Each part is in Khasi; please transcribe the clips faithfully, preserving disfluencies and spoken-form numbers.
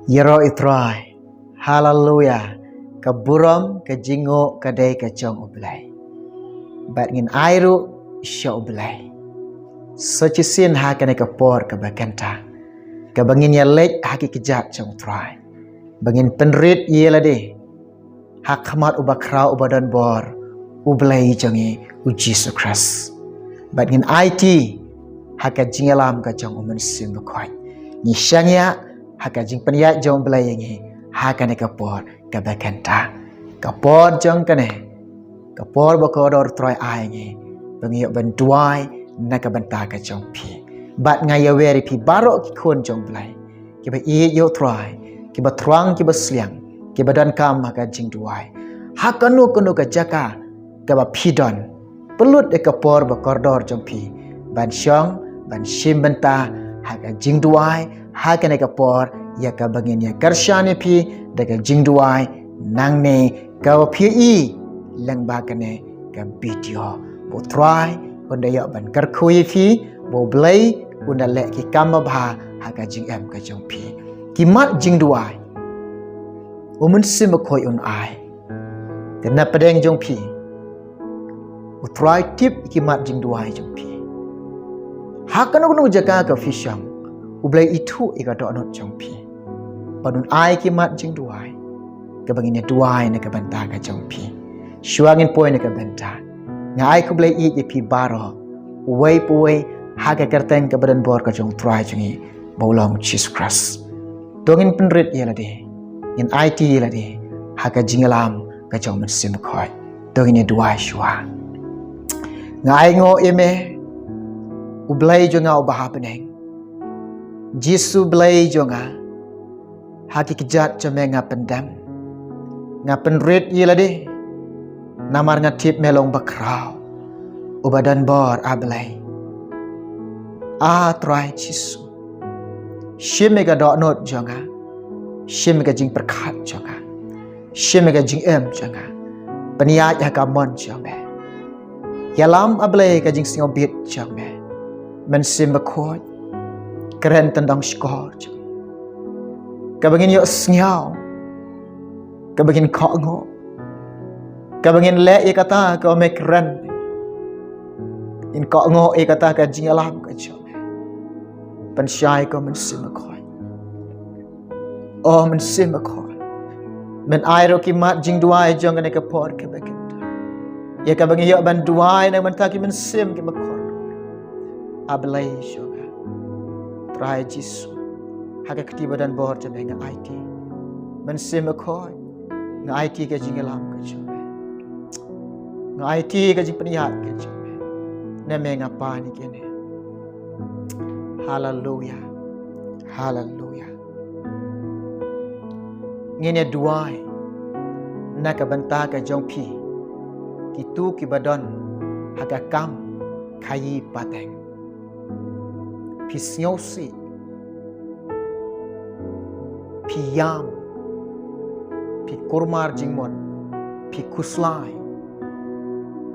Ïaroh ïa u Trai. Haleluya. Ka burom, ka jingnguh ka dei ka jong U Blei. Bad ngin ai ruh sha U Blei. Sa shisien ha kane ka por kaba kynta, kaba ngin ïaleit ha ki kjat jong U Trai, ba ngin pynrit ïa lade ha khmat uba khraw uba don bor, U Blei jong ngi U Jisu Khrist. Bad ngin aiti ha ka jingïalam ka jong U Mynsiem Bakhuid. Ngi shaniah ha ka jingpynïaid jong U Blei ïa ngi ha kane ka por kaba kynta. Ka por jong kane, ka por ba kordor U Trai ai ngi, ba ngi ïoh ban duwai na ka bynta ka jong phi. Bad nga ïawer ïa phi baroh ki khun jong U Blei, kiba ïeit ïa U Trai, kiba thrang, kiba sliang, kiba donkam ha ka jingduwai. Ha kano kano ka jaka kaba phi don, pynlut ïa ka por ba kordor jong phi ban shong, ban shim bynta ha ka jingduwai ha kane ka por, ïa kaba ngin ïa kyrshan ïa phi da ka jingduwai nangne, kaba phi ïohi lyngba kane ka video. Ba U Trai un da ïoh ban kyrkhu ïa phi, ba U Blei un da leh ki kam babha ha ka jingim ka jong phi. Ki mat jingduwai U Mynsiem Bakhuid un ai. Te na pdeng jong phi, U Trai tip ïa ki mat jingduwai jong phi. Ha kano kano jaka ka phi shong, U Blei ithuh ïa ka dohnud jong phi. Bad un ai ki mat jingduwai kaba ngin ïa duwai na ka bynta ka jong phi. Shuwa ngin poi na ka bynta, nga ai khublei ïeit ïa phi baroh, uwei pa uwei, ha ka kyrteng kaba don bor ka jong U Trai jong ngi ba u long U Jisu Khrist. To ngin pynrit ïa lade, ngin aiti ïa lade ha ka jingïalam ka jong U Mynsiem Bakhuid. To ngin ïa duwai shuwa. Nga ainguh ïa me, U Blei jong nga uba ha bneng. Jisu Blei jong nga, ha ki kjat jong me nga pyndem, nga pynrit ïa lade, namar nga tip me long bakhraw, uba don bor, A Blei. A Trai Jisu, shim ïa ka dohnud jong nga, shim ïa ka jingpyrkhat jong nga, shim ïa ka jingim jong nga, pynïaid ha ka mon jong me. Ïalam, A Blei, ka jingsngewbit jong me. Mynsiem Bakhuid, kren tyndong shkor jong me, kaba ngin ïohsngew, kaba ngin kohnguh, kaba ngin leh ïa kata kaba me kren. Ngin kohnguh ïa kata ka jingïalam ka jong me. Pynshai ko Mynsiem Bakhuid. O Mynsiem Bakhuid, men ai ruh ki mat jingduwai jong kane ka por kaba kynta, ïa kaba ngi ïoh ban duwai na ka bynta ki mynsiem kiba kordor. A Blei jong nga, Trai Jisu, ha ka kti ba don bor jong me nga aiti. Mynsiem Bakhuid, nga aiti ka jingïalam ka jong me. Nga aiti ka jingpynïaid ka jong me. Na me nga pan ïa kine. Haleluya. Haleluya. Ngin ïa duwai na ka bynta ka jong phi, kito kiba don ha ka kam khaïi pateng. Phi sngewsih, phi ïam, phi kulmar jingmut, phi khuslai,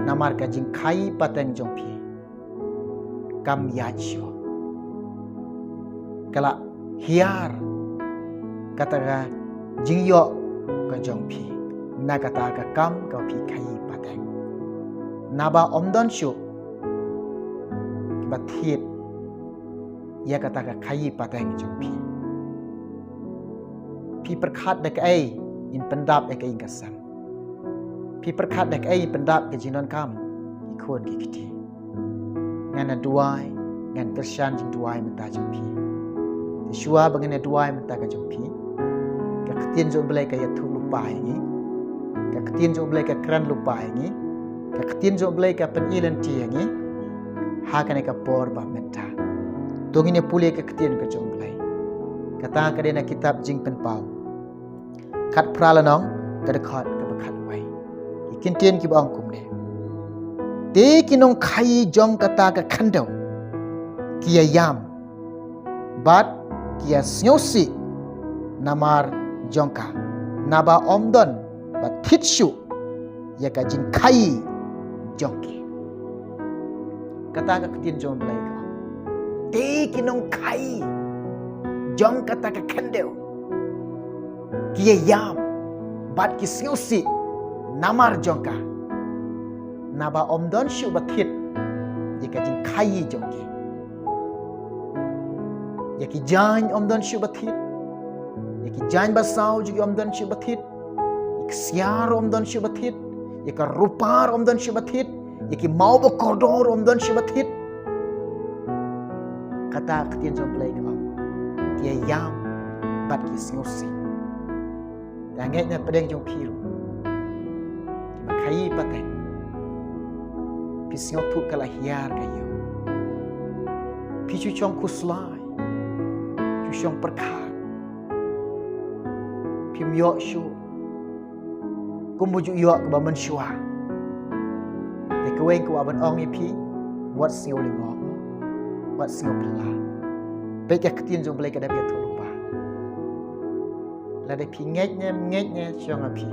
namar ka jingkhaïi pateng jong phi kam ïaid shuh. Ka la hiar kata ka jingïoh ka jong phi na kata ka kam kaba phi khaïi pateng. Naba ym don shuh kiba thied ïa kata ka khaïi pateng jong phi. Phi pyrkhat da kaei in pyndap ïa ka ïing ka sem? Phi pyrkhat da kaei in pyndap ka jingdonkam ki khun ki kti? Ngan ïa duwai, ngan kyrshan jingduwai mynta jong phi. Te shuwa ba ngan ïa duwai mynta ka jong phi, ka ktien jong U Blei ka ïathuh lypa ïa ngi. Ka ktien jong U Blei ka kren lypa ïa ngi. Ka ktien jong U Blei ka pyni lynti ïa ngi ha kane ka por ba mynta. To ngin ïa pule ka ktien ka jong U Blei. Kata ka dei na kitab Jingpynpaw khatphra lynnong, ka dkhot kaba khatwei. Ki ktien kiba ong kumne: Te ki nongkhaïi jong kata ka khyndew ki ïa ïam bad ki ïa sngewsih namar jong ka, naba ym don ba thied shuh ïa ka jingkhaïi jong ki. Kata ka ktien jong U Blei ka ong, te ki nongkhaïi jong kata ka khyndew Ki ïam bad ki sngewsih namar jong ka, naba ym don shuh ba thied ïa ka jingkhaii jong ki. Ïa ki jaiñ ym don shuh ba thied, ïa ki jaiñ basaw jong ki ym don shuh ba thied, ïa ki ksiar ym don shuh ba thied, ïa ka rupa ym don shuh ba thied, ïa ki maw ba kordor ym don shuh ba thied. Kata ka ktien jong U Blei ka ong, ki ïam bad ki sngewsih. Te nga ngeit na pdeng jong phi ruh, kiba khaii pateng, phi sngewthuh ka la hiar ka ïew. Phi shu shong khuslai, shu shong pyrkhat, phim ïoh shuh kumba ju ïoh kaba mynshuwa. Te kawei ka kwah ban ong ïa phi, wat sngew lyngngoh, wat sngew phylla. Peit ka ktien jong U Blei ka dep ïathuh lypa. Lada phi ngeit ne ym ngeit ne, shong ha phi.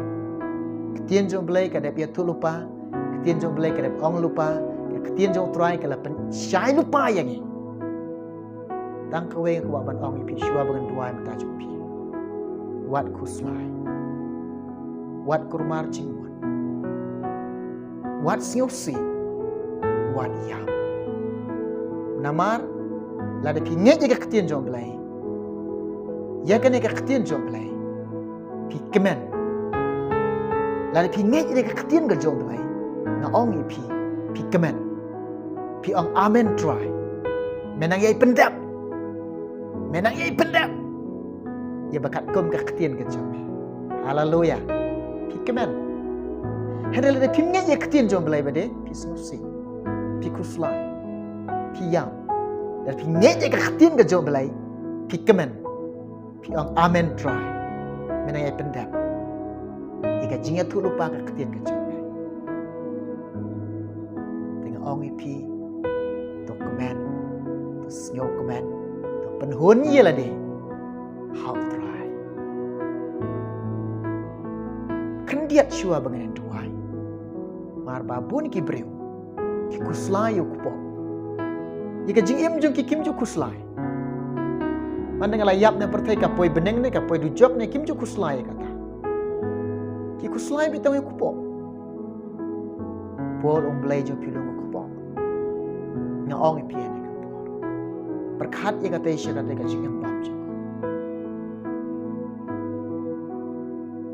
Ktien jong U Blei ka dep ïathuh lypa, ktien jong U Blei ka dep ong lypa, ka ktien jong U Trai ka la pynshai lypa ïa ngi. Tang kawei nga kwah ban ong ïa phi shuwa ba ngan duwai mynta jong phi. Wat khuslai. Wat kulmar jingmut. Wat sngewsih. Wat ïam. Namar lada phi ngeit ïa ka ktien jong U Blei, ïa kane ka ktien jong U Blei, phi kmen. Lada phi ngeit ïa ka ktien ka jong U Blei, nga ong ïa phi, phi kmen. Phi ong, "Amen, Trai." Me nang ïai pyndep. Me nang ïai pyndep ïa ba katkum ka ktien ka jong me. Haleluya. Phi kmen. Hynrei lada phim ngeit ïa ka ktien jong U Blei ba dei, phi sngewsih, phi khuslai, phi ïam. Lada phi ngeit ïa ka ktien ka jong U Blei, phi kmen. Phi ong, "Amen, Trai." Me nang ïai pyndep ïa ka jingïathuh lypa ka ktien ka jong me. Te nga ong ïa phi, to kmen, to sngewkmen, to pynhun ïa lade ha U Trai. Khyndiat shuwa ba ngan duwai. Namar ba bun ki briew ki khuslai ïa u kpoh. Ïa ka jingim jong ki kim ju khuslai. Mynta nga la ïap na pyrthei, ka poi bneng ne ka poi dujok ne, kim ju khuslai ïa kata. Ki khuslai beit tang ïa u kpoh. Por U Blei jong phi long u kpoh. Nga ong ïa phi ha kane ka por, pyrkhat ïa kata sha kata ka jingim bymjukut.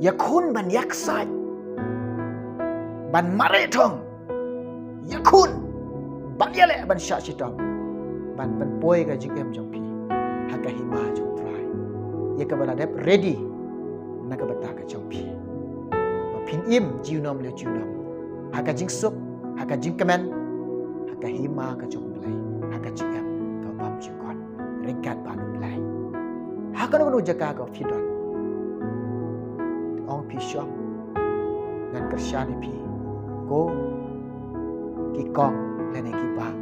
Ïakhun ban ïaksaid, ban mareh thong. Ïakhun ban ïaleh ban shah shitom, ban pynpoi ka jingim jong phi ha ka hima jong U Trai, ïa kaba la dep ready na ka bynta ka jong phi, ba phin im junom leh junom ha ka jingsuk, ha ka jingkmen, ha ka hima ka jong U Blei, ha ka jingim kaba bymjukut ryngkat bad U Blei. Ha kano kano jaka ka phi don, ong phi shong, ngan kyrshan ïa phi, ko ki kong lane ki bah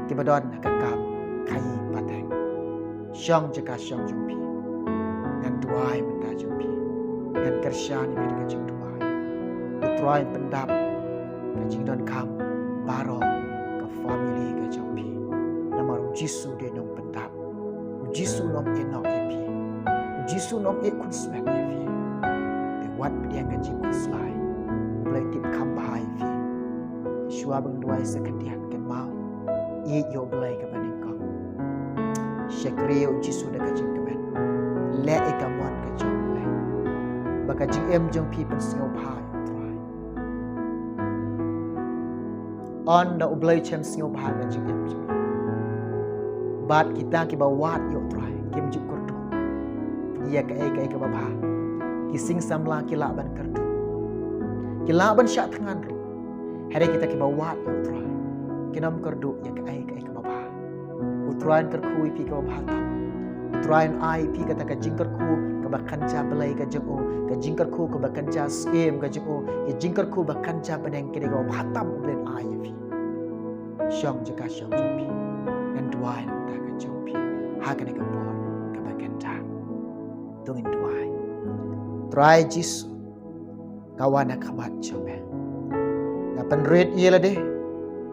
kiba don ha ka kam khaii pateng. Shong jaka shong jong phi, ngan duwai mynta jong phi, ngan kyrshan ïa phi da ka jingduwai. U Trai un pyndap ka jingdonkam baroh ka family ka jong phi. Namar U Jisu dei nongpyndap. U Jisu un ym ïehnoh ïa phi. U Jisu un ym ïeh khunswet ïa phi. Te wat pdiang ka jingkhuslai. U Blei tip kham bha ïa phi. Shuwa ban duwai sa khyndiat, kynmaw, ïeit ïa U Blei kaba nyngkong. Shakri ïa U Jisu da ka jingkmen. Leh ïa ka mon ka jong U Blei, ba ka jingim jong phi pynsngewbha ïa U Trai. Ynda U Blei u shem sngewbha ka jingim jong phi, bad kita kiba wad ïa U Trai kim ju kyrduh ïa kaei kaei kaba bha. Ki sing samla ki lah ban kyrduh, ki lah ban shah thngan ruh, hynrei kita kiba wad ïa U Trai kin ym kyrduh ïa kaei kaei kaba bha. U Trai un kyrkhu ïa phi kaba bha tam. U Trai un ai ïa phi kata ka jingkyrkhu kaba kynja blei ka jong u, ka jingkyrkhu kaba kynja syiem ka jong u, ka jingkyrkhu ba kynja bneng, kane kaba bha tam U Blei un ai ïa phi. Shong jaka shong jong phi, ngan duwai na ka bynta ka jong phi ha kane ka por kaba kynja. To ngin duwai. Trai Jisu, nga wan ha khmat jong me. Nga pynrit ïa lade,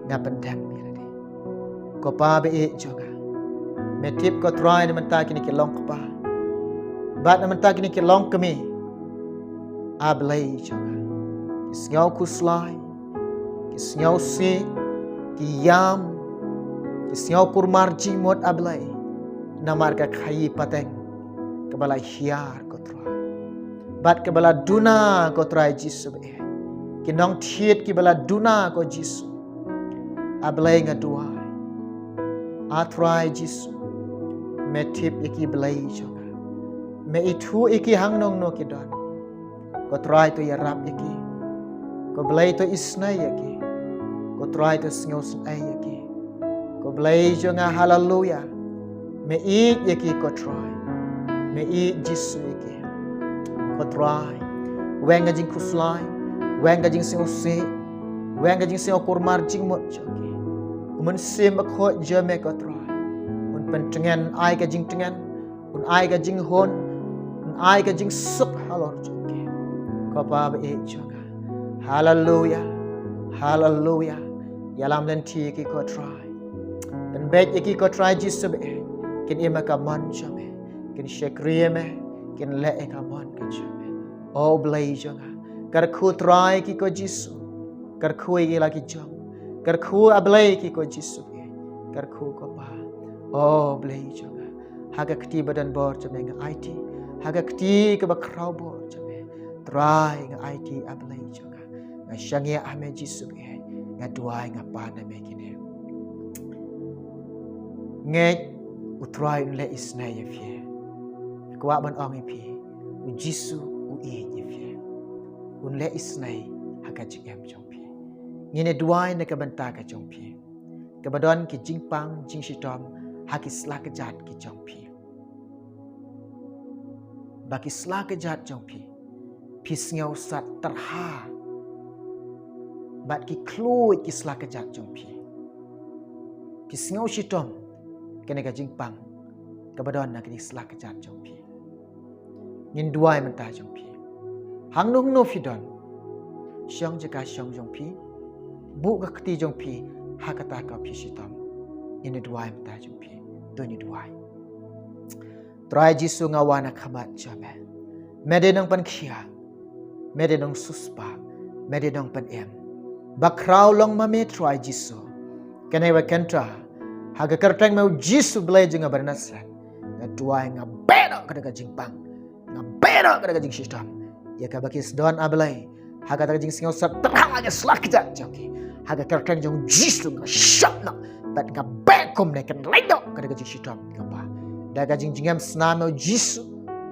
nga pyndem ïa lade. Ko Pa ba ïeit jong nga, me tip ko Trai na mynta kine ki long kpa, bad na mynta kine ki long kmie. A Blei jong nga, ki sngew khuslai, ki sngew sih, ki ïam, ki sngew kurmar jingmut, A Blei, namar ka khaïi pateng kaba la hiar, ko Trai, bad kaba la duna, ko Trai Jisu baieit, ki nongthied kiba la duna, ko Jisu. A Blei, nga duwai, A Trai Jisu, me tip ïa ki, Blei jong nga. Me ithuh ïa ki hangno hangno ki don. Ko Trai, to ïarap ïa ki. Ko Blei, to isynei ïa ki. Ko Trai, to sngewsynei ïa ki. Ko Blei jong nga, haleluya, me ïeit ïa ki, ko Trai. Me ïeit, Jisu, ïa ki, ko Trai. Weng ka jingkhuslai, weng ka jingsngewsih, weng ka jingsngew kurmar jingmut jong ki. U Mynsiem Bakhuid jong me, ko Trai, un pyntngen, ai ka jingtngen, un ai ka jinghun, un ai ka jingsuk halor jong ki, ko Pa baieit jong nga. Haleluya, haleluya. Ïalam lynti ïa ki, ko Trai. Pynbeit ïa ki, ko Trai Jisu baieit. Kin im ha ka mon jong me, kin shakri ïa me, kin leh ïa ka mon ka jong me. O Blei jong nga, kyrkhu, Trai, ïa ki, ko Jisu. Kyrkhu ïa ki la ki jong. Kyrkhu, A Blei, ïa ki, ko Jisu baieit. Kyrkhu, ko Pa. O Blei jong nga, ha ka kti ba don bor jong me nga aiti. Ha ka kti kaba khraw bor jong me, Trai, nga aiti, A Blei jong nga. Nga shaniah ha me, Jisu baieit. Nga duwai, nga pan ha me kine. Ngeit, U Trai un leh isynei ïa phi. Nga kwah ban ong ïa phi, U Jisu u ïeit ïa phi. Un leh isynei ha ka jingim jong phi. Ngin ïa duwai na ka bynta ka jong phi, kaba don ki jingpang jingshitom ha ki sla kjat ki jong phi. Ba ki sla kjat jong phi, phi sngew sat tyrha bad ki khluid ki sla kjat jong phi. Phi sngew shitom kane ka jingpang kaba don na kine ki sla kjat jong phi. Ngin duwai mynta jong phi. Hangno hangno phi don, shong jaka shong jong phi, buh ka kti jong phi ha kata ka phi shitom. Ngin duwai mynta jong phi. To ngin duwai. Trai Jisu, nga wan ha khmat jong me. Me dei nongpynkhiah, me dei nongsiewspah, me dei nongpynim. Bakhraw long ma me, Trai Jisu. Kane ka kynta, ha ka kyrteng me, U Jisu Blei jong nga ba na Nasareth, nga duwai, nga beh noh kata ka jingpang, nga beh noh kata ka jingshitom ïa kaba ki sdang, A Blei, ha kata ka jingsngewsih tyrha ha ka sla kjat jong ki. Ha ka kyrteng jong U Jisu nga shah noh bad nga beh kumne, kan leit noh kata ka jingshitom, ko Pa. Da ka jingjngem snam me, U Jisu,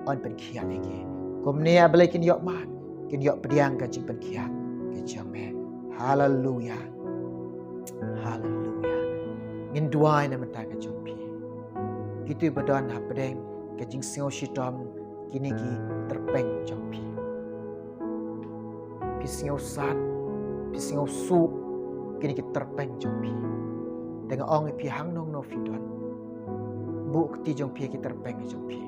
yn pynkhiah ïa ki. Kumne, A Blei, kin ïoh mad, kin ïoh pdiang ka jingpynkhiah ka jong me. Haleluya. Haleluya. Ngin duwai na bynta ka jong phi. Kito ba don hapdeng ka jingsngew shitom, kine ki tyrpeng jong phi. Phi sngew sat, phi sngew suk, kine ki tyrpeng jong phi. Te nga ong ïa phi, hangno hangno phi don, buh kti jong phi ha ki tyrpeng jong phi.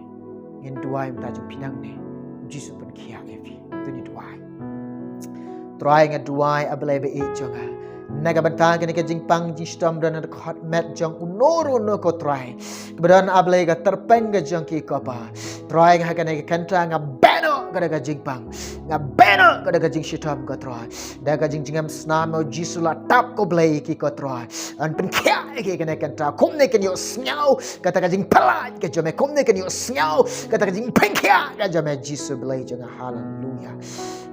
Ngin duwai mynta jong phi nangne, U Jisu pynkhiah ïa phi. To ngin duwai. Trai, nga duwai, A Blei ba ïeit jong nga, na ka bynta kane ka jingpang jingshitom don ha ka khmat jong uno uno, ko Trai, kaba don, A Blei, ka tyrpeng ka jong ki, ko Pa. Trai, ha kane ka kynta nga beh noh kata ka jingpang, nga beh noh kata ka jingshitom, ko Trai. Da ka jingjngem snam me, U Jisu, la tap, ko Blei, ïa ki, ko Trai. Yn pynkhiah ïa ki kane ka kynta. Kumne kin ïoh sngew kata ka jingpyllait ka jong me. Kumne kin ïoh sngew kata ka jingpynkhiah ka jong me, Jisu Blei jong nga. Haleluya.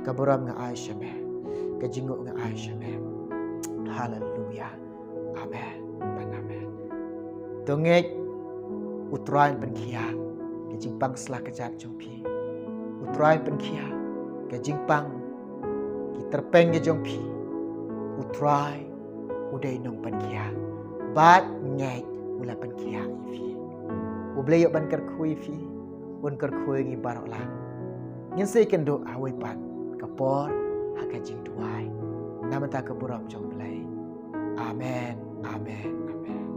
Ka burom nga ai sha me. Ka jingnguh nga ai sha me. Haleluya. Amen. Bad amen. To ngeit, U Trai un pynkhiah ka jingpang sla kjat jong phi. U Trai un pynkhiah ka jingpang ki tyrpeng ka jong phi. U Trai u dei nongpynkhiah. Bad ngeit, u la pynkhiah ïa phi. U Blei u ban kyrkhu ïa phi, un kyrkhu ïa ngi baroh lang. Ngin sa ïakynduh ha kawei pat ka por ha ka jingduwai. Na bynta ka burom jong U Blei. Amen, amen, amen.